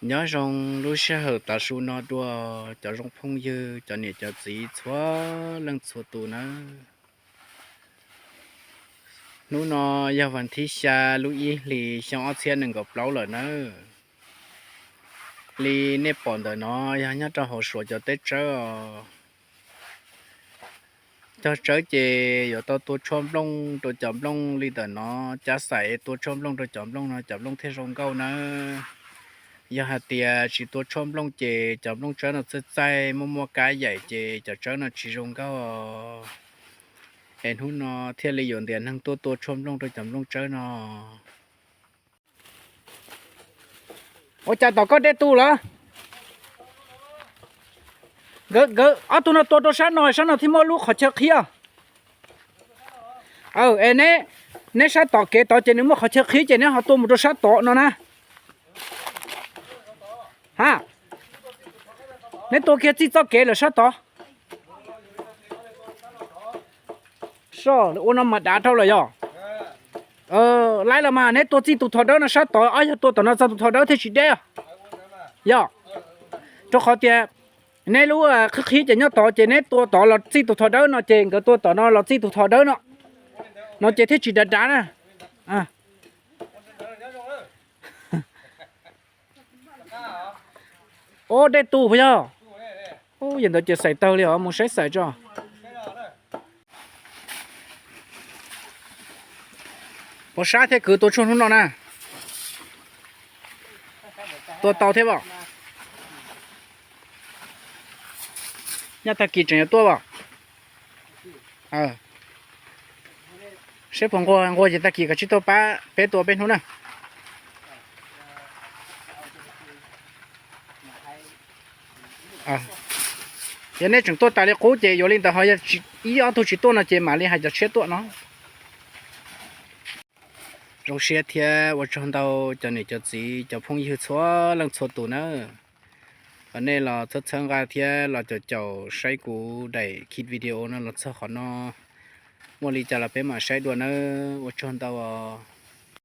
Nyob zoo lub sij hawm tav su no dua cov zoo phooj ywg, cov niam cov txiv txhua leej txhua tus nawb. Hnub no yog vas thib xya lub ib hlis xyoo ob txhiab nees nkaum plaub lawm nawb. Li nej pom ntawm no yog nyob rau hauv Suav cov teb tsawb os. Cog tsawb ces yuav tau tua tshuaj nplooj rau cov nplooj li ntawm no, cab xaim tua tshuaj nplooj rau cov nplooj no cov nplooj thiaj zoo nkauj nawb. Yog hais tias tsis tua tshuaj nplooj ces cov nplooj tsawb no txaij txaij muaj muaj kab yaim ces cov tsawb no tsis zoo nkauj. Es hnub no thiaj li yuav ntiav neeg tuaj tua tshuaj nplooj rau cov nplooj tsawb no. Ua cas tom koj dej tu lawm? Nkawd ob tug no tua rau sab no, sab no thiaj muaj lub qhov chaw qhib. Es neb sab tom kev tod ces nws muaj qhov chaw qhib ces neb ho tua mus rau sab tod no na. Ha, neb tua kiag txij txoj kev lawm sab tod. Ua no mas dav dhau lawm yog. Laib los mas neb tua txij tus thov dawb no sab tod, ob yog tua tom no txog tus thov dawb thiaj tsis deb. Yog, rau qhov tias neb lub qhib qhib ces nyob tod ces neb tua tod los txij tus thov dawb no ces nkawd tua tom no los txij tus thov dawb no, no ces thiaj tsis dav dav na. Ua dej tu puas yog? Yog ntawd ces xaim tawg li os, mus saib xaim tso. Puas sab thiab kwv tua tshuaj hnub no na? Tua tau thiab as? Nyob tag kis tseem yuav tuaj as? Seb puas nquag, nquag ces tag kis koj tsib tuaj pab peb tua peb hnub na. Yog neb tseem tuaj tas li qub ces yuav li ntawd, ho yog ib ob tug tsis tuaj no ces mam li hais cov tshiab tuaj no. Zoo siab thiab ua tsaug ntau cov niam cov txiv cov phooj ywg txhua leej txhua tus nawb. Kom nej los txhawb txhawb nqa thiab los caum caum saib kuv daim kit video no los txog qhov no. Muaj li cas los peb mam saib dua nawb, ua tsaug ntau os.